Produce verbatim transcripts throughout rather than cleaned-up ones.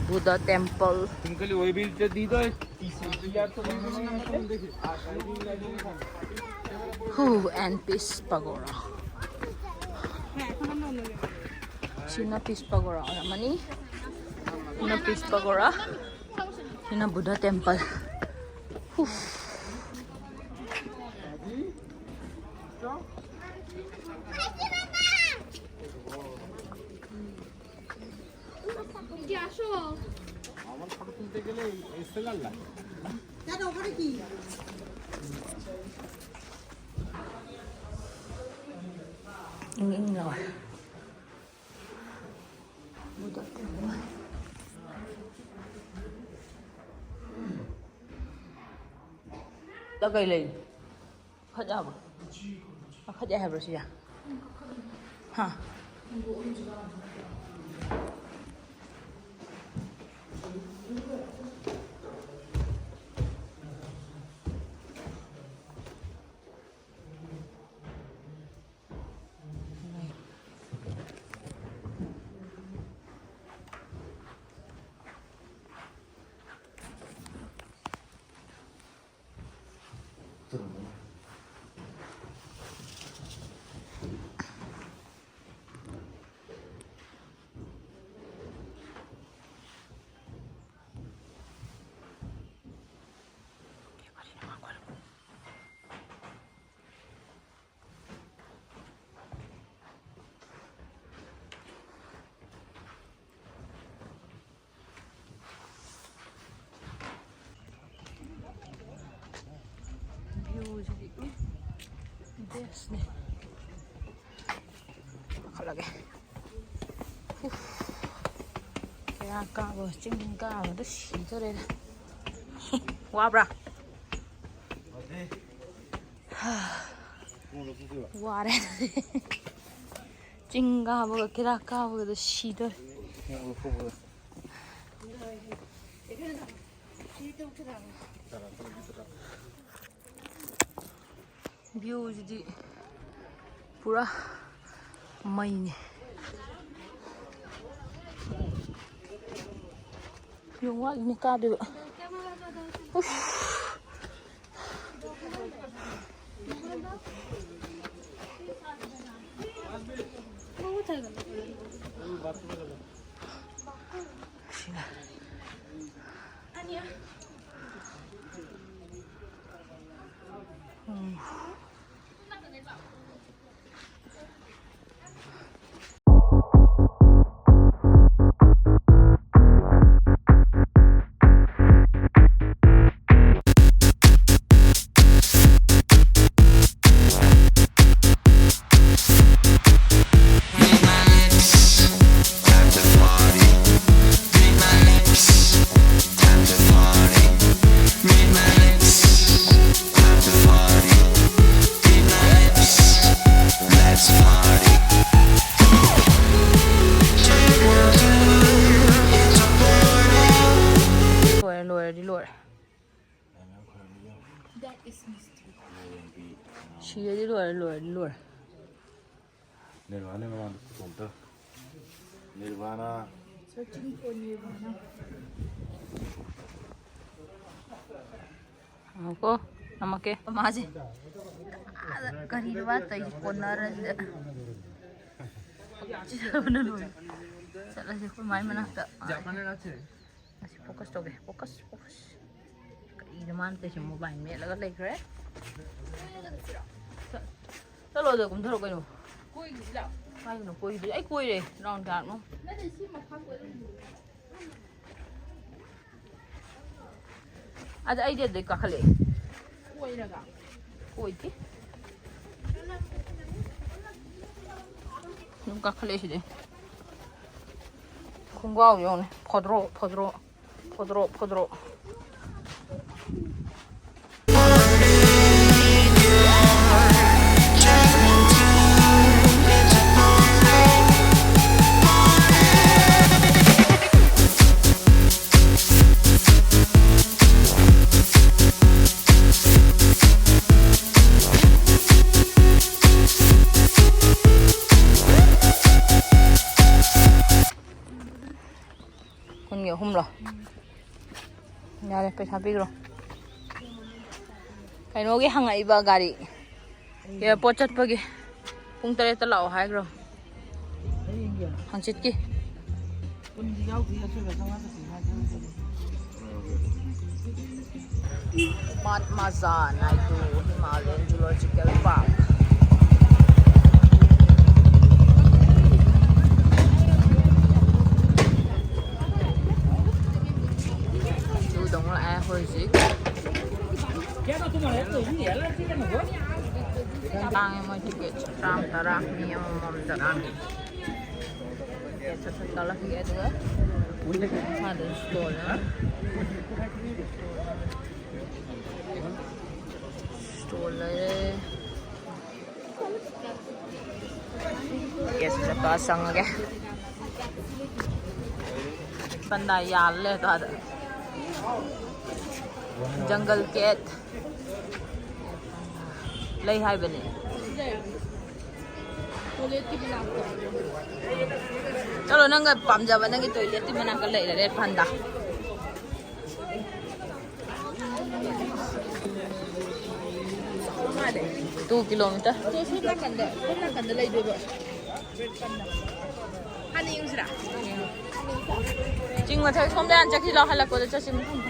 Buddha temple. Who and Peace Pagora. ꯁꯤꯅ Peace Pagora ꯑꯣꯏꯔꯝꯃꯅꯤ. ꯁꯤꯅ Peace Pagora. ꯁꯤꯅ Buddha temple. Huh. ꯏꯪ ꯏꯪ ꯂꯥꯎꯋꯦ꯫ ꯀꯩ ꯂꯩ? ꯀꯥꯈꯠ ꯌꯥꯕ꯭ꯔꯣ? ꯀꯥꯈꯠ ꯌꯥꯏ ꯍꯥꯏꯕ꯭ꯔꯣ ꯁꯤꯁꯦ? ꯍꯥ? View ꯁꯤꯗꯤ ꯕꯦꯁꯅꯦ꯫ ꯀꯥꯈꯠꯂꯒꯦ꯫ ꯎꯐ꯫ ꯀꯌꯥ ꯀꯥꯕ, ꯆꯤꯡ ꯀꯥꯕꯗ ꯁꯤꯗꯣꯔꯦꯗ꯫ ꯋꯥꯕ꯭ꯔꯥ? ꯋꯥꯔꯦ꯫ ꯆꯤꯡ ꯀꯥꯕꯒ ꯀꯦꯔꯥꯛ ꯀꯥꯕꯒꯗ ꯁꯤꯗꯣꯔꯦ꯫ View ꯁꯤꯗꯤ ꯄꯨꯔꯥ ꯃꯩꯅꯦ꯫ ꯌꯥꯝ ꯋꯥꯠꯂꯤꯅꯦ ꯀꯥꯗꯣꯏꯕ꯫ ꯎꯐ꯫ ꯂꯣꯏꯔꯦ, ꯂꯣꯏꯔꯗꯤ ꯂꯣꯏꯔꯦ꯫ ꯁꯤꯔꯗꯤ ꯂꯣꯏꯔꯦ, ꯂꯣꯏꯔꯗꯤ ꯂꯣꯏꯔꯦ꯫ ꯅꯤꯔꯚꯥꯅ ꯃꯃꯥꯡꯗ ꯄꯨꯊꯣꯛꯇ꯫ ꯅꯤꯔꯚꯥꯅ꯫ ꯉꯥꯏꯈꯣꯀꯣ, ꯊꯝꯃꯛꯀꯦ꯫ ꯃꯥꯁꯦ ꯑꯥꯗ ꯀꯔꯤꯅꯣ ꯃꯥ ꯇꯧꯔꯤꯁꯦ, ꯀꯣꯟꯅꯔꯁꯤꯗ꯫ ꯆꯠꯂꯁꯦ ꯑꯩꯈꯣꯏ ꯃꯥꯏ ꯃꯅꯥꯛꯇ꯫ ꯑꯁꯤ focus ꯇꯧꯒꯦ, focus, focus꯫ ꯀꯔꯤꯅꯣ ꯃꯥꯅ ꯇꯧꯔꯤꯁꯦ? ꯃꯣꯕꯥꯏꯜ ꯃꯦꯠꯂꯒ ꯂꯩꯈ꯭ꯔꯦ꯫ ꯆꯠ-, ꯆꯠꯂꯣ, ꯑꯗꯣ ꯀꯨꯝꯊꯔꯣ ꯀꯩꯅꯣ꯫ ꯀꯥꯏꯗꯅꯣ ꯀꯣꯏꯗꯣꯏ? ꯑꯩ ꯀꯣꯏꯔꯦ, ꯔꯥꯎꯟ ꯀꯌꯥꯅꯣ? ꯑꯗ ꯑꯩꯗꯤ ꯑꯗꯩ ꯀꯥꯈꯠꯂꯛꯑꯦ꯫ ꯀꯣꯏꯔꯒ? ꯀꯣꯏꯗꯦ꯫ ꯑꯗꯨꯝ ꯀꯥꯈꯠꯂꯛꯑꯦ ꯁꯤꯗꯩ꯫ ꯈꯣꯡꯒ꯭ꯔꯥꯎ ꯌꯦꯡꯉꯨꯅꯦ, ꯐꯣꯗ꯭ꯔꯣ, ꯐꯣꯗ꯭ꯔꯣ꯫ ꯐꯣꯗ꯭ꯔꯣ, ꯐꯣꯗ꯭ꯔꯣ꯫ ꯀꯨꯟꯒꯤ ꯑꯍꯨꯝꯂꯣ? ꯌꯥꯔꯦ, ꯄꯩꯁꯥ ꯄꯤꯈ꯭ꯔꯣ꯫ ꯀꯩꯅꯣꯒꯤ ꯍꯪꯉꯛꯏꯕ ꯒꯥꯔꯤ, ꯑꯦꯌꯥꯔꯄꯣꯔꯠ ꯆꯠꯄꯒꯤ꯫ ꯄꯨꯡ ꯇꯔꯦꯠꯇ ꯂꯥꯛꯑꯣ ꯍꯥꯏꯈ꯭ꯔꯣ꯫ ꯍꯌꯦꯡꯒꯤ? ꯍꯪꯆꯤꯠꯀꯤ꯫ ꯀꯨꯟꯗꯤ ꯌꯥꯎꯗꯦ, ꯑꯆꯣꯏꯕ ꯆꯥꯝꯃꯉꯥ ꯆꯠꯄꯤ ꯍꯥꯏꯗꯤ꯫ ꯃꯍꯥꯠꯃꯥ ꯖꯥ ꯅꯥꯏꯗꯨ ꯍꯤꯃꯥꯂꯌꯟ ꯖꯨꯂꯣꯖꯤꯀꯦꯜ ꯄꯥꯔꯛ꯫ ꯖꯨꯗ ꯑꯃꯨꯛ ꯂꯥꯛꯑꯦ ꯑꯩꯈꯣꯏ ꯍꯧꯖꯤꯛ꯫ ꯇꯥꯡꯉꯦ ꯃꯣꯏ ꯇꯤꯀꯦꯠꯁꯦ, ꯆꯥꯝ ꯇꯔꯥ ꯃꯤ ꯑꯃꯃꯝꯗ꯫ ꯇꯤꯀꯦꯠꯁꯦ ꯁꯠ ꯀꯛꯂꯛꯈꯤꯒꯦ ꯑꯗꯨꯒ ꯃꯈꯥꯗꯁꯨ ꯁ꯭ꯇꯣꯜ ꯑꯃ꯫ ꯁ꯭ꯇꯣꯜ ꯂꯩꯔꯦ꯫ ꯀꯦꯁ ꯆꯠꯄ ꯆꯪꯉꯒꯦ꯫ ꯄꯟꯗꯥ ꯌꯥꯜ ꯂꯩꯔꯦ ꯑꯗꯥ꯫ ꯖꯪꯒꯜ ꯀꯦꯠ ꯂꯩ ꯍꯥꯏꯕꯅꯦ꯫ ꯆꯠꯂꯣ, ꯅꯪꯒ ꯄꯥꯝꯖꯕ ꯅꯪꯒꯤ ꯇꯣꯏꯂꯦꯠꯀꯤ ꯃꯅꯥꯛꯇ ꯂꯩꯔꯦ, ꯔꯦꯠ ꯄꯥꯟꯗꯥ꯫ Two kilometer. ꯁꯣꯝ ꯅꯥꯀꯟꯗ, ꯁꯣꯝ ꯅꯥꯀꯟꯗ ꯂꯩꯗꯣꯏꯕ꯫ ꯍꯥꯟꯅ ꯌꯦꯡꯁꯤꯔꯥ? ꯆꯤꯡ ꯃꯊꯛ ꯁꯣꯝꯗ ꯍꯥꯟꯅ ꯆꯠꯈꯤ ꯂꯥꯎ, ꯍꯜꯂꯛꯄꯗ ꯆꯠꯁꯤ ꯃꯊꯪ꯫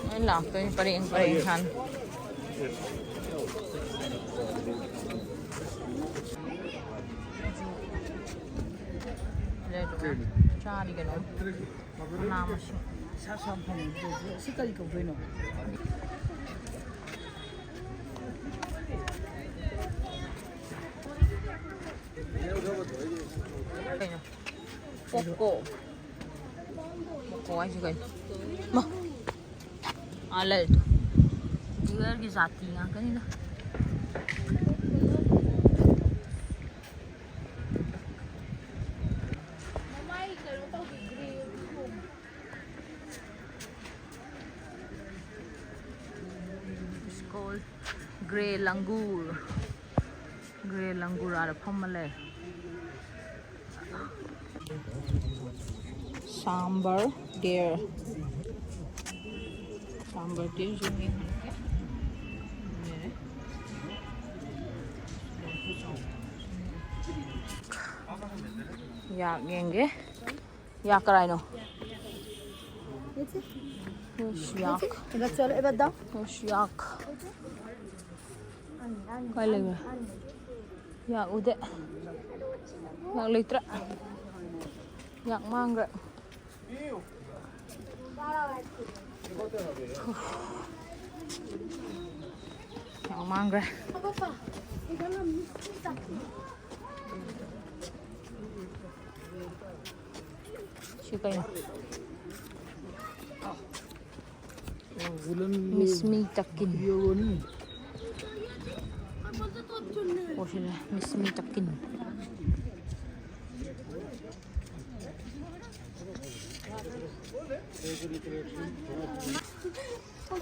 ꯂꯣꯏ ꯂꯥꯛꯇꯣꯏꯅꯤ ꯄꯔꯦꯡ ꯄꯔꯦꯡ ꯍꯥꯟꯅ꯫ ꯆꯥꯔꯤ ꯀꯩꯅꯣ꯫ ꯃꯅꯥ ꯃꯁꯤꯡ꯫ ꯁꯥ ꯁꯥ ꯐꯪꯉꯦ꯫ ꯁꯤ ꯀꯔꯤ ꯀꯧꯗꯣꯏꯅꯣ? ꯀꯩꯅꯣ? ꯀꯣꯀꯣ꯫ ꯀꯣꯀꯣ ꯍꯥꯏꯁꯤ ꯀꯩꯅꯣ? ꯃꯥ꯫ ꯑꯥ, ꯂꯩꯔꯦ ꯇꯨ꯫ ꯕꯤꯌꯔꯒꯤ ꯖꯥꯇꯤ ꯉꯥꯛꯇꯅꯤꯗ꯫ Grey langur. Grey langur ꯑꯥꯗ ꯐꯝꯃ ꯂꯩ꯫ Sambar deer. Sambar deer ꯁꯨ ꯌꯦꯡꯍꯟꯒꯦ꯫ ꯌꯥꯛ ꯌꯦꯡꯒꯦ꯫ ꯌꯥꯛ ꯀꯔꯥꯏꯅꯣ? ꯎꯁ, ꯌꯥꯛ꯫ ꯎꯁ, ꯌꯥꯛ꯫ ꯀꯥꯏ ꯂꯩꯈ꯭ꯔꯦ? ꯌꯥꯛ ꯎꯗꯦ꯫ ꯌꯥꯛ ꯂꯩꯇ꯭ꯔꯦ꯫ ꯌꯥꯛ ꯃꯥꯡꯈ꯭ꯔꯦ꯫ ꯌꯥꯛ ꯃꯥꯡꯈ꯭ꯔꯦ꯫ ꯁꯤ ꯀꯩꯅꯣ? Miss Me Takin. ꯑꯣ, ꯁꯤꯅꯦ, Miss Me Takin꯫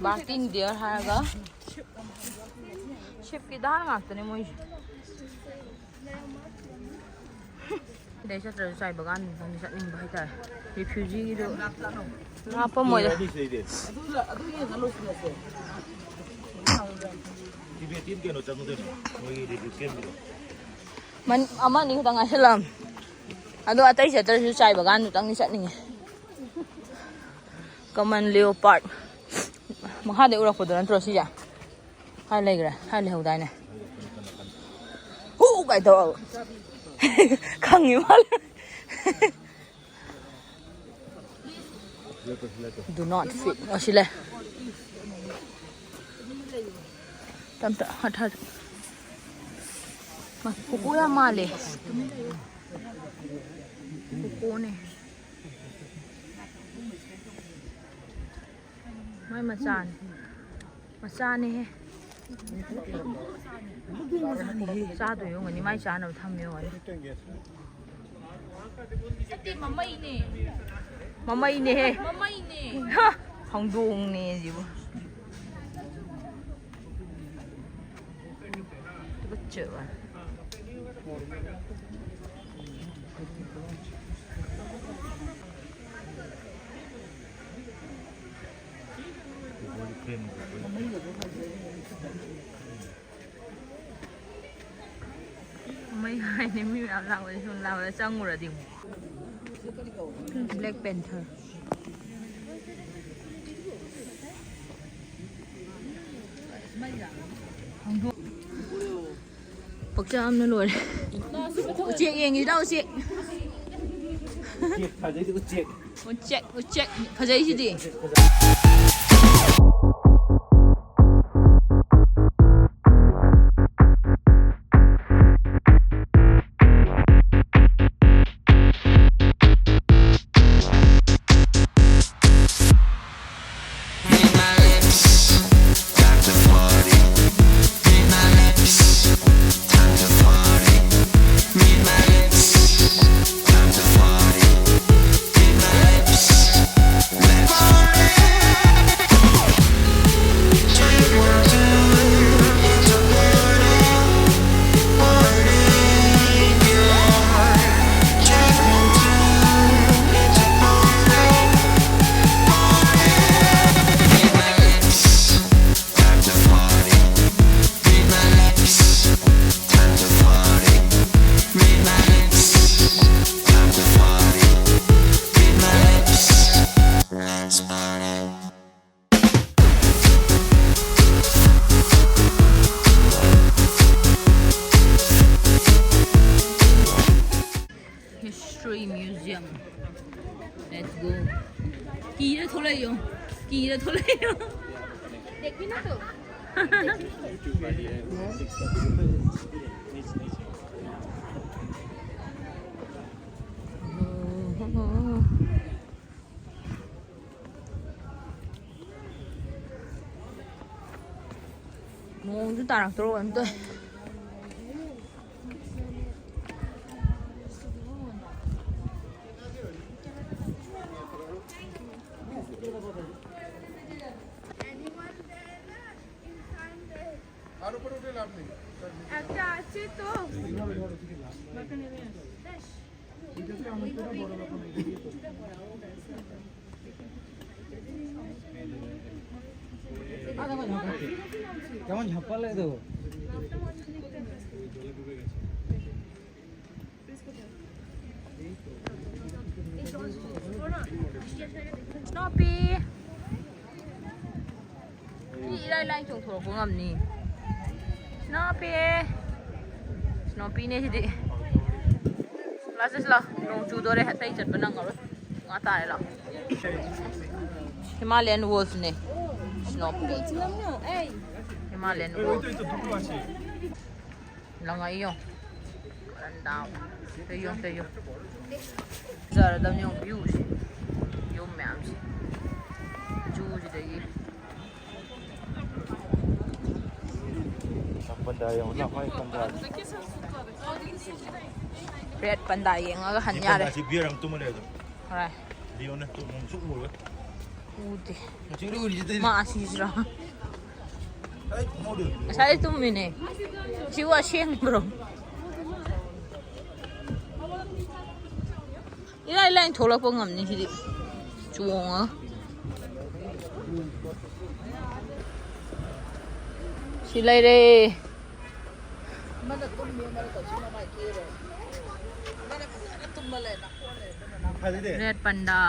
Barking deer ꯍꯥꯏꯔꯒ sheep ꯀꯤ ꯗꯥꯟ ꯉꯥꯛꯇꯅꯦ ꯃꯣꯏꯁꯦ꯫ ꯁꯤꯗꯩ ꯆꯠꯇ꯭ꯔꯁꯨ ꯆꯥꯏꯕꯒꯥꯟꯗꯨꯗꯪꯗꯤ ꯆꯠꯅꯤꯡꯕ ꯍꯥꯏꯇꯥꯔꯦ꯫ Refugee ꯒꯤꯗꯨ ꯂꯥꯞꯄꯝꯃꯣꯏꯗ꯫ Tibetan ꯀꯩꯅꯣ ꯆꯪꯉꯨꯗꯣꯏꯅꯦ, ꯃꯣꯏꯒꯤ relief camp ꯀꯤꯗꯣ꯫ ꯃꯟ-, ꯑꯃ ꯑꯅꯤ ꯈꯛꯇꯪ ꯉꯥꯏꯁꯜꯂꯛꯑꯝ꯫ ꯑꯗꯣ ꯑꯇꯩ ꯆꯠꯇ꯭ꯔꯁꯨ ꯆꯥꯏꯕꯒꯥꯟꯗꯨꯗꯪꯗꯤ ꯆꯠꯅꯤꯡꯉꯦ꯫ Common leopard꯫ ꯃꯈꯥꯗꯩ ꯎꯔꯛꯄꯗꯣ ꯅꯠꯇ꯭ꯔꯣ ꯁꯤꯁꯦ? ꯍꯥꯏ ꯂꯩꯈ꯭ꯔꯦ, ꯍꯥꯏ ꯂꯩꯍꯧꯗꯥꯏꯅꯦ? ꯍꯨ ꯀꯥꯏ ꯇꯧꯔꯒ꯫ ꯈꯪꯉꯤ ꯃꯥꯜꯂꯦ꯫ Do not feed. ꯑꯣ, ꯁꯤ ꯂꯩ꯫ ꯇꯞ ꯇꯞ ꯍꯠ ꯍꯠ꯫ ꯃꯥ, ꯀꯣꯀꯣ ꯌꯥꯝ ꯃꯥꯜꯂꯦ꯫ ꯀꯣꯀꯣꯅꯦ꯫ ꯃꯥꯏ ꯃꯆꯥꯅꯦ꯫ ꯃꯆꯥꯅꯦꯍꯦ꯫ ꯆꯥꯗꯣꯏ ꯑꯣꯏꯔꯝꯒꯅꯤ꯫ ꯃꯥꯏ ꯆꯥꯅꯕ ꯊꯝꯃꯤ ꯑꯣꯏꯔꯝꯒꯅꯤ꯫ ꯅꯠꯇꯦ, ꯃꯃꯩꯅꯦ꯫ ꯃꯃꯩꯅꯦꯍꯦ꯫ ꯃꯃꯩꯅꯦ꯫ ꯍ! ꯍꯧꯗꯣꯡꯅꯦ ꯁꯤꯕꯨ꯫ ꯃꯩ ꯍꯥꯏꯅꯤ, ꯃꯤ ꯃꯌꯥꯝ ꯂꯥꯛꯄꯁꯦ ꯁꯨꯝ ꯂꯥꯛꯄꯗ ꯆꯪꯉꯨꯔꯗꯤ ꯑꯃꯨꯛ꯫ Black Panther꯫ ꯄꯛꯆꯥꯝꯅ ꯂꯣꯏꯔꯦ꯫ ꯎꯆꯦꯛ ꯌꯦꯡꯉꯤꯗ, ꯎꯆꯦꯛ꯫ ꯎꯆꯦꯛ ꯊꯥꯖꯩꯗ, ꯎꯆꯦꯛ꯫ ꯎꯆꯦꯛ, ꯎꯆꯦꯛ ꯐꯖꯩꯁꯤꯗꯤ꯫ History Museum. Let's go. ꯀꯤꯔ ꯊꯣꯛꯂꯛꯏꯌꯣ꯫ ꯀꯤꯔ ꯊꯣꯛꯂꯛꯏꯌꯣ꯫ ꯅꯣꯡꯁꯨ ꯇꯥꯔꯛꯇ꯭ꯔꯣ ꯀꯩꯅꯣꯝ ꯇꯧꯋꯦ꯫ আর উপরে উঠে লাভ নেই। একটা কেমন ঝাপ্পা লাগে তো? Snoopy! ꯃꯤ ꯏꯔꯥꯏ ꯂꯥꯏꯅ ꯆꯣꯡꯊꯣꯔꯛꯄ ꯉꯝꯅꯤ꯫ Snoopy! Snoopyꯅꯦ ꯁꯤꯗꯤ꯫ ꯂꯥꯛꯁꯤ ꯂꯥꯛꯑꯣ꯫ ꯅꯣꯡ ꯆꯨꯗꯣꯔꯦ꯫ ꯑꯇꯩ ꯆꯠꯄ ꯅꯪꯉꯔꯣꯏ꯫ ꯉꯥ ꯇꯥꯔꯦ ꯂꯥꯛꯑꯣ꯫ Himalayan wolfꯅꯦ꯫ Snoopy꯫ Himalayan wolf꯫ ꯂꯪꯉꯛꯏ ꯌꯦꯡꯉꯣ꯫ ꯀꯔꯟ ꯇꯥꯕ꯫ ꯇꯩꯌꯣ, ꯇꯩꯌꯣ꯫ ꯐꯖꯔꯗꯕꯅꯤ ꯌꯦꯡꯉꯣ viewꯁꯦ꯫ ꯌꯨꯝ ꯃꯌꯥꯝꯁꯦ꯫ Zooꯁꯤꯗꯒꯤ꯫ ꯄꯟꯗꯥ ꯌꯦꯡꯉꯣ, ꯅꯪ ꯈ꯭ꯋꯥꯏ ꯄꯟꯗꯥ꯫ Red panda ꯌꯦꯡꯉꯒ ꯍꯟ ꯌꯥꯔꯦ꯫ ꯄꯟꯗꯥꯁꯤ bear ꯑꯃ ꯇꯨꯝꯃ ꯂꯩ ꯑꯗꯨꯝ꯫ ꯍꯣꯏ꯫ ꯂꯤꯌꯣꯅ ꯇꯨꯝ-, ꯁꯨꯛ ꯎꯔꯣꯏ꯫ ꯎꯗꯦ꯫ ꯉꯁꯤ ꯎꯔꯤꯁꯤꯗꯤ꯫ ꯃꯥ ꯑꯁꯤꯁꯤꯔꯣ? ꯑꯩ ꯇꯨꯝꯍꯧꯗꯦ꯫ ꯉꯁꯥꯏꯗꯩ ꯇꯨꯝꯃꯤꯅꯦ꯫ ꯁꯤꯕꯨ ꯑꯁꯦꯡꯕ꯭ꯔꯣ? ꯏꯔꯥꯏ ꯂꯥꯏꯅ ꯊꯣꯛꯂꯛꯄ ꯉꯝꯅꯤ ꯁꯤꯗꯤ꯫ ꯆꯣꯡꯉꯒ꯫ ꯁꯤ ꯂꯩꯔꯦ꯫ ꯑꯃꯅ ꯇꯨꯝꯃꯤ, ꯑꯃꯅ ꯇꯧꯁꯤ ꯃꯃꯥꯏ ꯀꯦꯔꯦ꯫ ꯑꯃꯅ ꯐꯖꯅ ꯇꯨꯝꯕ ꯂꯩ, ꯅꯥꯀꯣꯟ ꯂꯩ, ꯑꯗꯨꯅ ꯅꯥꯀꯣꯟ꯫ Red panda꯫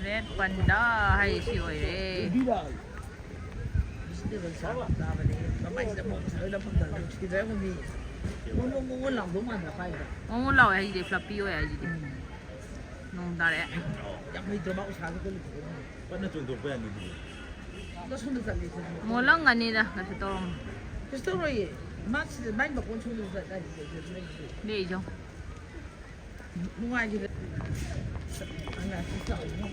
Red panda ꯍꯥꯏꯁꯤ ꯑꯣꯏꯔꯦ꯫ ꯐꯦꯁꯇꯤꯚꯦꯜ ꯁꯥꯕ ꯇꯥꯕꯅꯦ꯫ ꯃꯃꯥꯏꯁꯤꯗ ꯃꯣꯟ ꯁꯥꯕ ꯂꯝꯐꯝꯗ ꯅꯨꯡꯁꯤꯗ꯭ꯔꯥ ꯌꯦꯡꯉꯨ ꯃꯤ꯫ ꯃꯣꯟ, ꯃꯣꯟ, ꯃꯣꯟ, ꯃꯣꯟ ꯂꯥꯎꯗꯧ ꯃꯥꯟꯗ꯭ꯔꯥ ꯄꯥꯏꯕꯗ? ꯃꯣꯟ ꯃꯣꯟ ꯂꯥꯎꯋꯦ ꯍꯥꯏꯁꯤꯗꯤ, fluffy ꯑꯣꯏ ꯍꯥꯏꯁꯤꯗꯤ꯫ ꯎꯝ꯫ ꯅꯣꯡ ꯇꯥꯔꯛꯑꯦ꯫ ꯌꯥꯝ ꯍꯩꯇ꯭ꯔꯣ ꯃꯥ ꯎꯁꯥꯁꯤꯗ ꯂꯨꯞꯄꯗꯣ? ꯀꯟꯅ ꯆꯣꯡꯊꯣꯛꯄ ꯌꯥꯅꯤ ꯑꯗꯨꯗꯤ꯫ ꯑꯗꯣ ꯁꯣꯝꯗ ꯆꯠꯂꯦ, ꯁꯣꯝꯗ꯫ ꯃꯣꯜꯂꯝꯒꯅꯤꯗ, ꯀꯩꯁꯨ ꯇꯧꯔꯝꯃꯣꯏ꯫ ꯀꯩꯁꯨ ꯇꯧꯔꯣꯏꯌꯦ꯫ ꯃꯥ ꯁꯤꯗ ꯃꯥꯏ ꯃꯀꯣꯟ ꯁꯣꯝꯗ ꯆꯠꯂꯦ, ꯂꯩꯁꯦ꯫ ꯅꯨꯡꯉꯥꯏꯈꯤꯗ꯭ꯔꯦ꯫ ꯑꯉꯥꯡꯁꯤ ꯆꯥꯎꯏꯅꯦ꯫